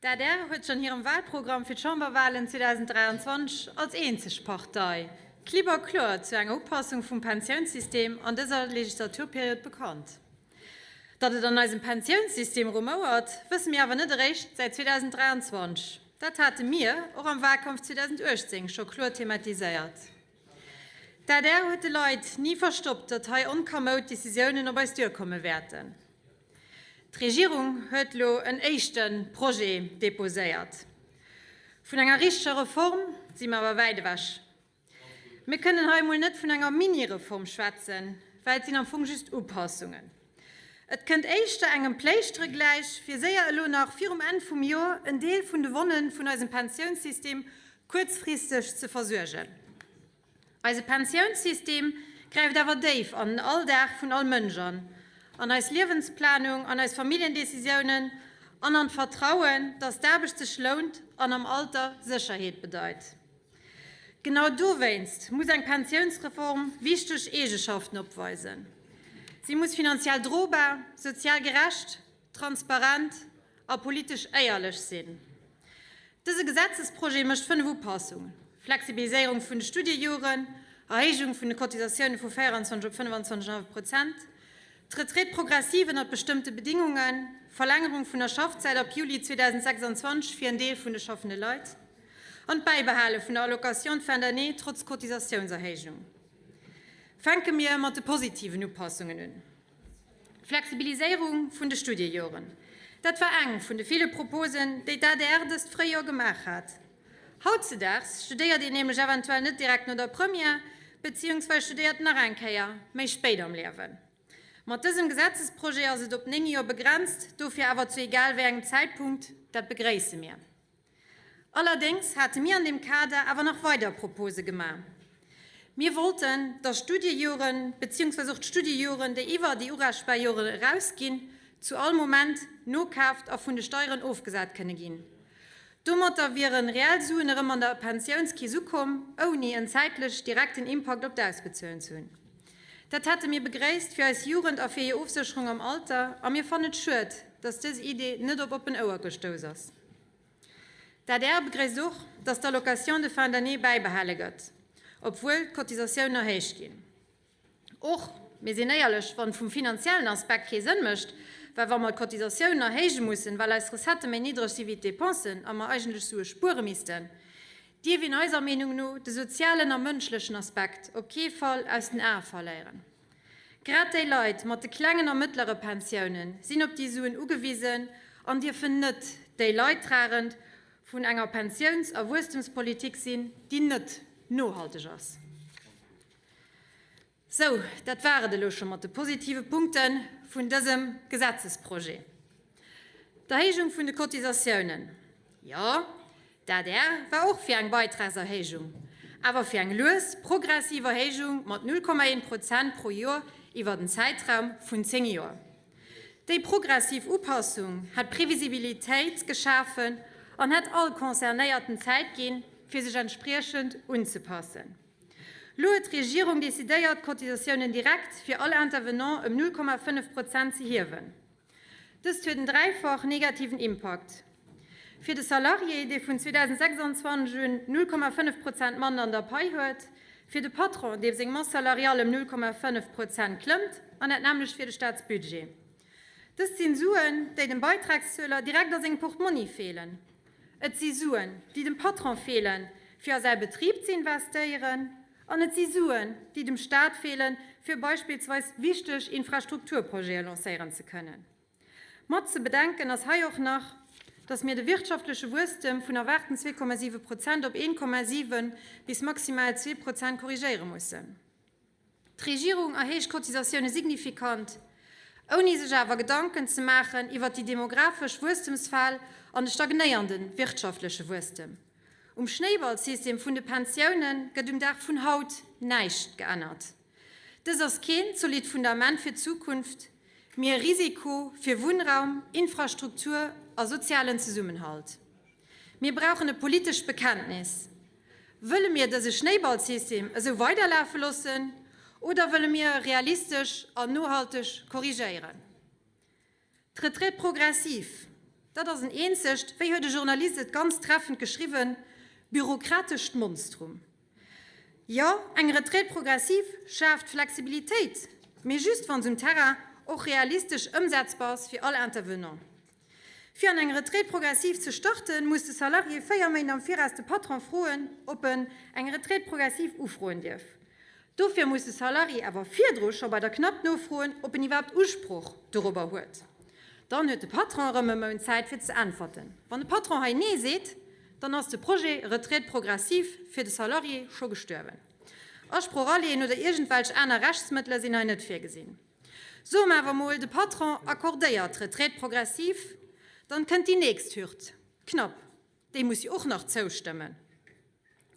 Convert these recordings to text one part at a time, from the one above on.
D'adr huet sech an hirem Walprogramm fir d'Chamberwalen 2023 als eenzeg Partei klipp a kloer zu enger Upassung vum Pensiounssystem an dëser Legislaturperiod bekannt. Datt et an eisem Pensiounssystem rumouert, wësse mir awer net eréischt säit 2023. Dat hate mir och am Walkampf 2018 scho kloer thematiséiert. D'adr huet de Leit ni verstoppt, datt hei onkamoud Decisiounen op eis duerkomme wäerten. D'Regierung huet elo en éischte Projet deposéiert. Vun enger richteger Reform si mer awer wäit ewech. Mir kënnen hei emol net vun enger Mini-Reform schwätzen, well et sinn am Fong just Upassungen. Et kënnt éischter engem Pléischtere gläich, fir séier elo nach virum Enn vum Jor en Deel vun de Wonne vun eisem Pensiounssystem kuerzfristeg ze versuergen. Eise Pensiounssystem gräift awer déif an den Alldag vun all Mënsch an, an eis Liewensplanung, an eis Familljendecisiounen an an d'Vertrauen, dass d'Aarbecht sech lount an am Alter Sécherheet bedeit. Genau dowéinst muss eng Pensiounsreform wichteg Eegeschaften opweisen, Si muss finanziell drobar, sozial gerecht, transparent a politesch éierlech sinn. Dëse Gesetzesprojet mécht 5 Upassungen, Flexibiliséierung vun de Studiejoren, Erhéijung vun de Cotisatioune vu 24 op 25,5 Prozent, d'Retraite progressive ënnert bestëmmte Bedingungen, Verlängerung vun der Schaffzäit ab Juli 2026 fir en Deel vun de schaffende Leit an d'Bäibehale vun der Allocation de fin d'année trotz Cotisatiounserhéijung. Fänke mir mat de positiven Upassungen un. D'Flexibiliséierung vun de Studiejoren, dat war eng vun de ville Proposen, déi d'ADR dëst Fréijoer gemaach hat. Hautzedaags studéiert een nämlech eventuell net direkt no der Première, beziehungsweis studéiert nach eng Kéier méi spéit am Liewen. Mat dësem Gesetzesprojet ass et op 9 Joer begrenzt, dofir awer zu egal wéi engem Zäitpunkt. Dat begréisse mir. Allerdéngs hate mir an deem Kader awer nach weider Propose gemaach. Mir wollten, dass Studiejoren, beziehungsweise och d'Studiejoren, déi iwwer déi urechtbar Joren erausginn, zu all Moment nokaaft a vun de Steieren ofgesat kënne ginn. Domatter wiere reell Suen erëm an der Pensiounskeess ukomm, ouni en zäitlech direkten Impakt op d'Ausbezuelen ze hunn. Dat hätte mir begréisst fir eis Jugend a fir hir Ofsécherung am Alter a mir fannen et schued, dass dës Idee net op oppen Ouer gestouss ass. D'adr begréisst och, dass d'Allocation de fin d'année bäibehale gëtt, obwuel d'Cotisatiounen erhéicht ginn. Och, mir sinn éierlech, wann et vum finanziellen Aspekt kee Sënn mécht, well wa mer d'Cotisatiounen erhéije mussen, well eis Recettë méi niddreg si wéi d'Depensen a mer eigentlech Sue spuere missten, dierf een eiser Meenung no de sozialen a mënschlechen Aspekt op kee Fall aus den Ae verléieren. Grad déi Leit mat de klengen a mëttlere Pensiounen sinn op déi Suen ugewisen an dierfen net déi Leidtragend vun enger Pensiouns a Wuesstemspolitik sinn, déi net nohalteg ass. Sou, dat war et elo scho mat de positive Punkte vun dësem Gesetzesprojet. D'Erhéijung vun de Cotisatiounen, jo, D'adr war och fir eng Beitragserhéijung, awer fir eng lues, progressiv Erhéijung mat 0,1 Prozent pro Joer iwwer en Zäitraum vun 10 Joer. Déi progressiv Upassung hätt Previsibilitéit geschafen an hätt all Concernéierten Zäit ginn, fir sech entspriechend unzepassen. Lo huet d'Regierung decidéiert, d'Cotisatiounen direkt fir all Intervenant ëm 0,5 Prozent ze hiewen. Dëst huet en dräifach negativen Impakt. Fir de Salarié, dee vun 2026 un 0,5 Prozent manner an der Pai huet, fir de Patron, deem seng Masse salariale ëm 0,5 Prozent klëmmt, an dat nämmlecht fir de Staatsbudget. Dëst sinn Suen, déi dem Beitragszueler direkt a sengem Portmonni feelen. Et si Suen, déi dem Patron feelen, fir a säi Betrib ze investéieren, An et si Suen, déi dem Staat feelen, fir beispillsweis wichteg Infrastrukturprojete lancéieren ze kënnen. Mat ze bedenken ass hei och nach, dass mir de wirtschaftleche Wuesstem vun erwaarten 2,7 Prozent op 1,7 bis maximal zwee Prozent korrigéiere mussen. D'Regierung erhéicht d'Cotisatioune signifikant, ouni sech awer Gedanken ze maachen iwwert déi demografesch Wuesstemsfal an de stagnéierende wirtschaftleche Wuesstem. Um Schnéiballsystem vun de Pensioune gëtt um Dag vun haut näischt geännert. Dës ass keen zolidd Fundament fir d'Zukunft, mee e Risiko fir Wunnraum, Infrastruktur a sozialen Zesummenhalt. Mir brauchen e politescht Bekenntnis. Wëlle mir dëse Schnéiballsystem esou weiderlafe loossen oder wëlle mir e realistesch an nohalteg korrigéieren? D'Retraite progressive. Dat ass en eenzegt, wéi huet e Journalist et ganz treffend geschriwwen, bürokratescht Monstrum. Jo, eng Retraite progressive schaaft Flexibilitéit, mee just wa se um Terrain och realistesch ëmsetzbar ass fir all Intervenant. Fir an eng Retraite progressive ze starten, muss de Salarié 4 Méint am Viraus de Patron froen, ob en eng Retraite progressive ufroen dierf. Dofir muss de Salarié awer virdru scho bei der CNAP nofroen, ob en iwwerhaapt Usproch dorobber huet. Dann huet de Patron erëm e Mount Zäit fir ze äntwerten. Wann de Patron hei Nee seet, dann ass de Projet Retraite progressive fir de Salarié scho gestuerwen. Asproch aleeën oder iergendwelch aner Rechtsmëttele sinn hei net virgesinn. Soe mer awer mol, de Patron accordéiert d'Retraite progressive, dann kënnt déi nächst Hürd, d'CNAP. Déi muss jo och nach zoustëmmen.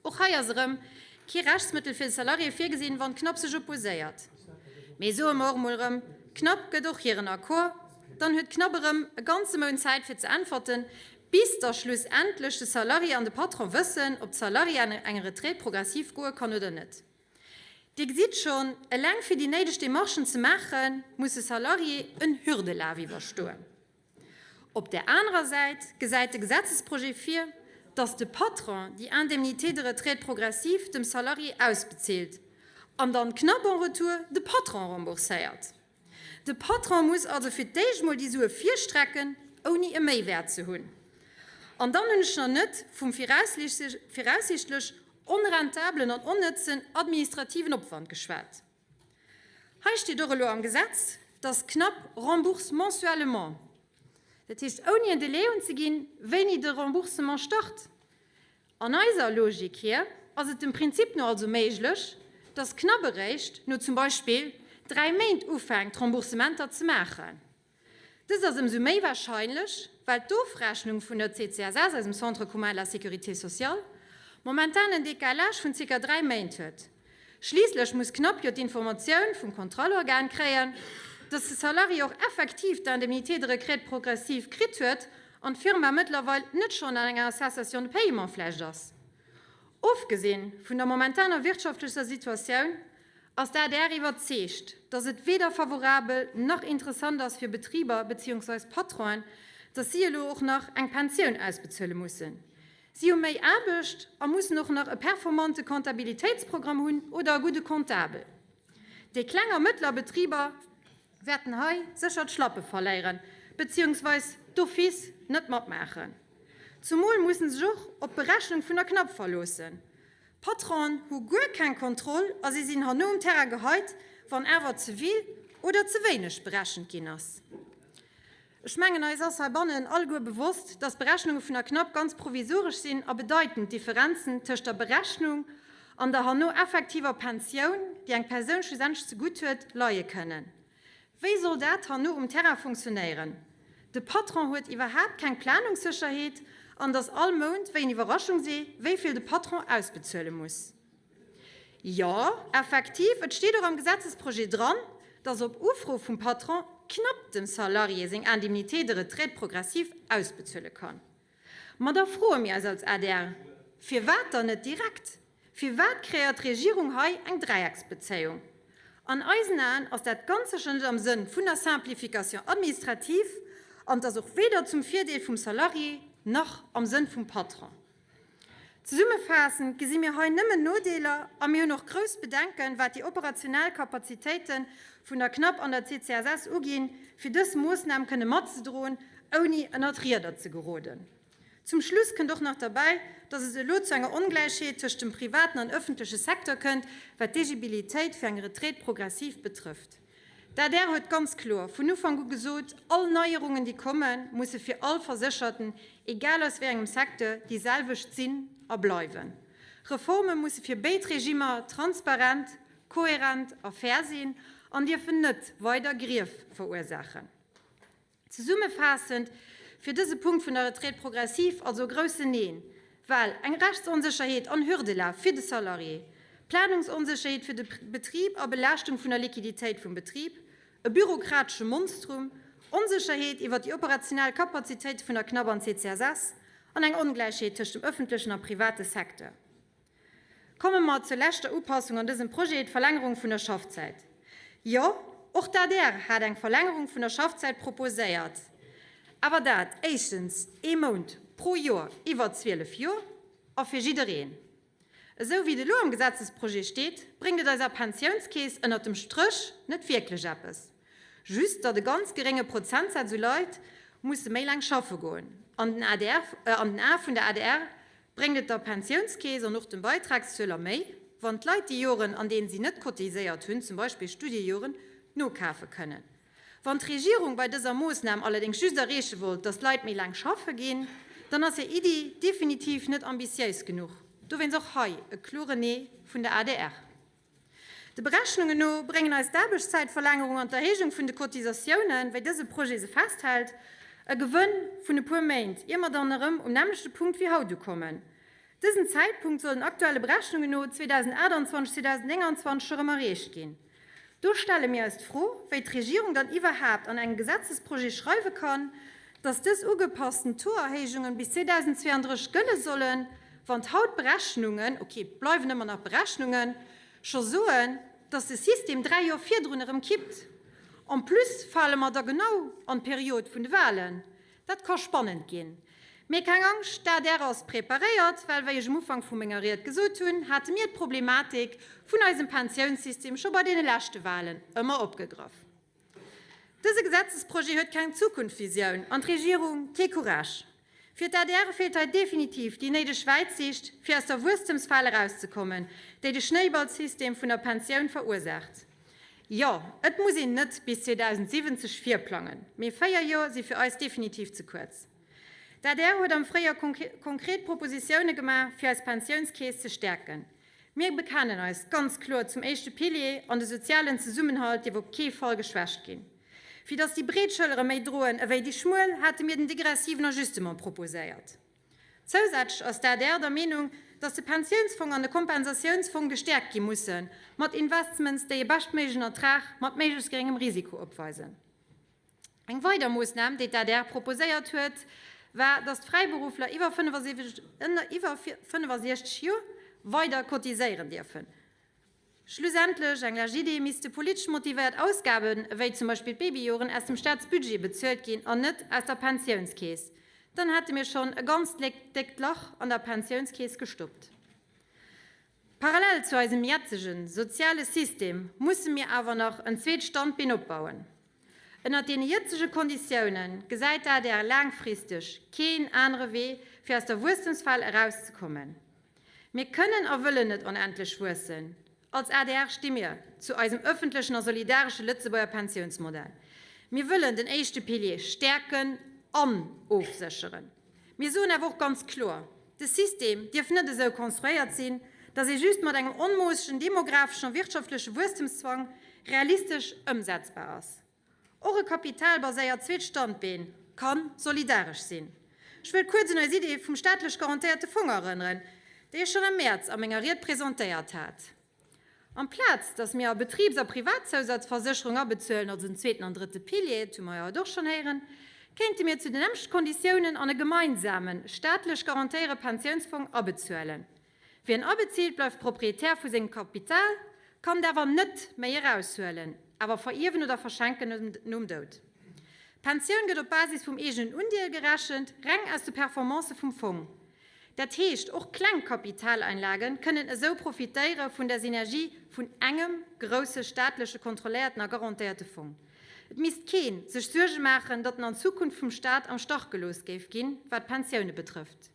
Och hei ass erëm kee Rechtsmëttel fir de Salarié virgesinn, wann d'CNAP sech opposéiert. Mee soe mer och emol erëm, d'CNAP gëtt och hiren Accord, dann huet d'CNAP erëm e ganze Mount Zäit fir ze äntwerten, bis da schlussendlech de Salarié an de Patron wëssen, ob de Salarié an eng Retraite progressive goe kann oder net. Dir gesitt schonn, eleng fir déi néideg Demarchen ze maachen, muss de Salarié en Hürdelaf iwwerstoen. Op där anerer Säit gesäit de Gesetzesprojet vir, dass de Patron déi Indemnité de retraite progressive dem Salarié ausbezilt an dann d'CNAP en retour de Patron rembourséiert. De Patron muss also fir d'éischt mol déi Sue virstrecken, ouni e Méiwäert ze hunn. An dann hunn ech nach net vum viraussichtlech onrentabelen an onnëtzen administrativen Opwand geschwat. Hei steet och elo am Gesetz, dass d'CNAP rembourse mensuellement, dat heescht ouni en Délai unzeginn, wéini de Remboursement start. An eiser Logik hier ass et dem Prinzip no also méiglech, dass d'CNAP eréischt no zum Beispill 3 Méint ufänkt, d'Remboursementer ze maachen. Dëst ass ëmsou méi wahrscheinlech, well d'Ofrechnung vun der CCSS, eisem Centre commun de la sécurité sociale, momentan en Décalage vun ca. 3 Méint huet. Schliisslech muss d'CNAP jo d'Informatioun vum Kontrollorgan kréien, dass de Salarié och effektiv d'Indemnité de retraite progressive kritt huet an d'Firma mëttlerweil net schonn an enger Cessation de paiement vläicht ass. Ofgesinn vun der momentaner wirtschaftlecher Situatioun ass d'ADR iwwerzeegt, datt et weder favorabel nach interessant ass fir Betriber beziehungsweis Patronen, datt si elo och nach eng Pensioun ausbezuele mussen. Si hu méi Aarbecht a mussen och nach e performante Comptabilitéitsprogramm hunn oder e gudde Comptabel. Déi kleng a mëttler Betriber wäerten hei sécher d'Schlappe verléieren, beziehungsweis d'office net matmaachen. Zumol mussen sech och op d'Berechnung vun der CNAP verloossen. D'Patronen hu guer keng Kontroll a si sinn herno um Terrain geheit, wann awer ze vill oder ze wéineg berechent ginn ass. Ech mengen, eis ass heibannen alleguer bewosst, dass d'Berechnunge vun der CNAP ganz provisoresch sinn a bedeitend Differenzen tëscht der Berechnung an der herno effektiver Pensioun, déi eng Persoun schlussendlech zegutt huet, leie kënnen. Wéi soll dat herno um Terrain funktionéieren? De Patron huet iwwerhaapt keng Planungssécherheet an et ass all Mount wéi en Iwwerraschungsee, wéi vill de Patron ausbezuele muss. Jo, effektiv, et steet och am Gesetzesprojet dran, dass op Ufro vum Patron d'CNAP dem Salarié seng Indemnité de retraite progressive ausbezuele kann. Ma da froe mir eis als adr, Firwat dann net direkt? Firwat kreéiert d'Regierung hei eng Dräiecksbezéiung? An eisen Aen ass dat ganz sécher net am Sënn vun der Simplification administrative an et ass och weder zum Virdeel vum Salarié nach am Sënn vum Patron. Zesummefaassend gesi mir hei nëmmen Nodeeler a mir hunn och grouss Bedenken, wat déi operationell Kapazitéite vun der CNAP an der CCSS uginn, fir dës Moossnam kënne matzedroen, ouni ënnert d'Rieder ze geroden. Zum Schluss kënnt och nach derbäi, dass et elo zu enger Ongläichheet tëscht dem privaten an ëffentleche Secteur kënnt, wat d'Egibilitéit fir eng Retraite progressive betrëfft. D'adr huet ganz kloer vun Ufank u gesot, all Neierungen, déi kommen, musse fir all Versécherten, egal aus wéi engem Secteur, déi selwecht sinn a bleiwen. Reforme musse fir béid Regimmer transparent, kohärent a fair sinn an dierfen net weider Grief verursaachen. Zesummefaassend fir dëse Punkt vun der Retraite progressive also e groussen Neen, well eng Rechtsonsécherheet an Hürdelaf fir de Salarié, Planungsonsécherheet fir de Betrib a Belaaschtung vun der Liquiditéit vum Betrib, e bürokratesche Monstrum, Onsécherheet iwwert déi operationell Kapazitéite vun der CNAP an CCSS an eng Ongläichheet tëscht dem ëffentlechen a private Secteur. Komme mer zur leschter Upassung an dësem Projet, d'Verlängerung vun der Schaffzäit. Jo, och d'ADR hat eng Verlängerung vun der Schaffzäit proposéiert. Awer dat éischtens ee Mount pro Joer iwwer 12 Joer a fir jiddereen. Esou wéi et elo am Gesetzesprojet steet, bréngt et eiser Pensiounskeess ënnert dem Stréch net wierklech eppes. Just datt e ganz gerénge Prozentsaz u Leit musse méi laang schaffe goen. An den adr, an den Ae vun der adr bréngt et der Pensiounskeess an och dem Beitragszueler méi, wann d'Leit déi Joren, an deenen si net cotiséiert hunn, zum Beispill Studiejoren, nokafe kënnen. Wann d'Regierung bei dëser Moossnam allerdéngs just erreeche wollt, datt d'Leit méi laang schaffe ginn, dann ass hir Iddi definitiv net ambitiéis genuch. Dowéinst och hei e kloren Nee vun der adr. De Berechnungen no bréngen eis d'Aarbechtszäitverlängerung an d'Erhéijung vun de Cotisatiounen, wéi dëse Projet se festhält, e Gewënn vun e puer Méint, ier mer dann erëm um nämmlechte Punkt wéi haut ukommen. Dësen Zäitpunkt soll den aktuelle Berechnungen no 2028, 2029 scho rëm erreecht ginn. Do stelle mir eis d'Fro, wéi d'Regierung dann iwwerhaapt an engem Gesetzesprojet schreiwe kann, dass dës ugepassten Taux-Erhéijungen bis 2032 gëlle sollen, wann haut d'Berechnungen, ok, et bleiwen ëmmer nach Berechnungen, scho soen, dass de System dräi Joer virdrun erëm kippt. En plus fale mer da genau an d'Period vun de Wahlen. Dat ka spannend ginn. Mee keng Angscht, d'ADR ass preparéiert, well wéi ech um Ufank vu menger Ried gesot hunn, hate mir d'Problematik vun eisem Pensiounssystem scho bei deene leschte Wahlen ëmmer opgegraff. Dëse Gesetzesprojet huet keng Zukunftsvisioun an d'Regierung kee Courage. Fir d'ADR feelt hei definitiv déi néideg Wäitsiicht, fir aus der Wuesstemsfal erauszekommen, déi de Schnéiballsystem vun der Pensioun verursaacht. Jo, et muss een net bis 2070 virplangen, mee 4 Joer si fir eis definitiv ze kuerz. D'adr huet am Fréijoer konkret Propositioune gemaach, fir eis Pensiounskeess ze stäerken. Mir bekennen eis ganz kloer zum éischte Pilier an de sozialen Zesummenhalt dierf op kee Fall geschwächt ginn. Fir datt déi breet Schëllere méi droen ewéi déi schmuel, hate mir den degressiven Ajustement proposéiert. Zousätzlech ass d'ADR der Meenung, datt de Pensiounsfong an de Kompensatiounsfong gestäerkt gi musse mat Investments, déi e beschtméiglechen Ertrag mat méiglechst geréngem Risiko opweisen. Eng weider Moossnam, déi d'ADR proposéiert huet, war, datt d'Fräiberuffler iwwer 65 Joer weider cotiséieren dierfen. Schlussendlech, eng lescht Idee, misste politesch motivéiert Ausgaben, ewéi zum Beispill d'Babyjoren, aus dem Staatsbudget bezuelt ginn an net aus der Pensiounskeess. Dann hätte mir schonn e ganz déckt Lach an der Pensiounskeess gestoppt. Parallel zu eisem jetzege soziale System musse mir awer nach en zweet Standbeen opbauen. Ënnert deene jëtzege Konditioune gesäit d'ADR laangfristeg keen anere Wee, fir aus der Wuesstemsfal erauszekommen. Mir kënnen a wëllen net onendlech wuessen. Als adr sti mir zu eisem ëffentlechen a solidaresche Lëtzebuerger Pensiounsmodell. Mir wëllen den éischte Pilier stäerken an ofsécheren. Mir soen awer och ganz kloer, De System dierf net esou konstruéiert sinn, datt ee just mat engem onmoossegen demographeschen a wirtschaftleche Wuesstemszwang realistesch ëmsetzbar ass. Och e kapitalbaséiert zweet Standbeen ka solidaresch sinn. Ech wëll kuerz un eis Idee vum staatlech garantéierte Fong erënneren, déi ech schonn am Mäerz a menger Ried presentéiert hat. Amplaz datt mir a Betribs a Privatzousazversécherung abezuelen, also den zweeten an drëtte Pilier, dat hu mer jo haut och schonn héieren, kéinte mir zu den nämmlechte Konditiounen an e gemeinsame staatlech garantéiere Pensiounsfong abezuelen. Wien abezilt, bleift Proprietär vu sengem Kapital, kann et awer net méi eraushuelen, awer verierwen oder verschenken nom Doud. D'Pensioun gëtt op Basis vum eegenen Undeel gerechent, reng aus de Performancë vum Fong. Dat heescht, och kleng Kapitaleinlage kënnen esou profitéiere vun der Synergie vun engem grousse staatleche kontrolléierten a garantéierte Fong. Et misst kee sech Suerge maachen, datt en an Zukunft vum Staat am Stach gelooss géif ginn, wat d'Pensioune betrëfft.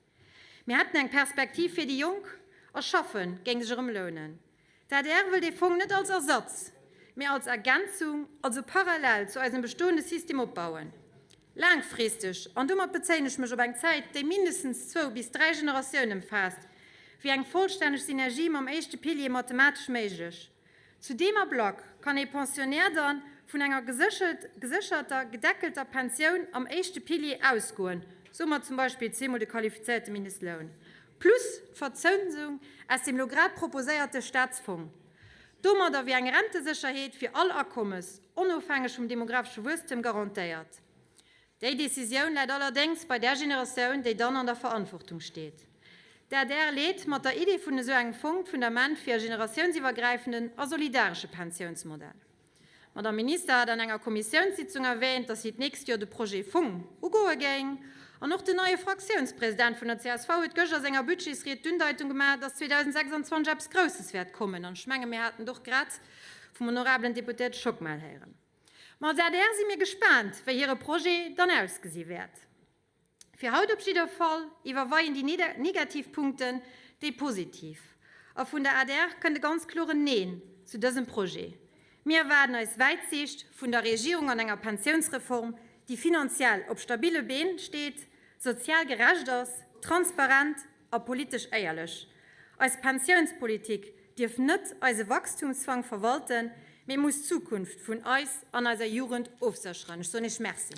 Mir hätten eng Perspektiv fir déi Jonk a schaffe géing sech erëm lounen. D'adr wëll dee Fong net als Ersatz, mee als Ergänzung, also parallel zu eisem bestoende System opbauen. Laangfristeg, an domat bezéien ech mech op eng Zäit, déi mindestens zwou bis dräi Generatiounen ëmfaasst, wier eng vollstänneg Synergie mam éischte Pilier mathematesch méiglech. Zu deem Ablack kann ee Pensionnaire dann vun enger gesécherter, gedeckelter Pensioun am éischte Pilier ausgoen, soe mer zum Beispill zweemol de qualifizéierte Mindestloun. Plus d'Verzënsung aus dem lo grad proposéierte Staatsfong. Domadder wier eng Rentesécherheet fir all Akommes, onofhängeg vum demographesche Wuesstem, garantéiert. Déi Decisioun läit allerdéngs bei där Generatioun, déi dann an der Verantwortung steet. D'adr leet mat der Idee vun esou engem Fong d'Fundament fir e generatiounsiwwergräifenden a solidaresche Pensiounsmodell. D'Madame Minister hat an enger Kommissiounssitzung erwähnt, dass si d'nächst Joer de Projet Fong ugoe géing. An och den neie Fraktiounspresident vun der csv huet gëscht a senger Budgetsried d'Undeitung gemaach, dass 2026 eppes Grousses wäert kommen. An ech menge mir haten et och grad vum honorabelen Deputéierte Schockmel héieren. Ma als adr si mir gespaant, wéi hire Projet dann ausgesi wäert. Fir haut op jidder Fall iwwerweien déi negativ Punkten déi positiv. A vun der adr kënnt e ganz kloren Neen zu dësem Projet. Mir erwaarden eis Wäitsiicht vun der Regierung an enger Pensiounsreform, déi finanziell op stabille Been steet, sozial gerecht ass, transparent a politesch éierlech. Eis Pensiounspolitik dierf net eise Wachstumszwang verwalten, mee muss d'Zukunft vun eis an eiser Jugend ofsécheren. Ech soen Iech Merci.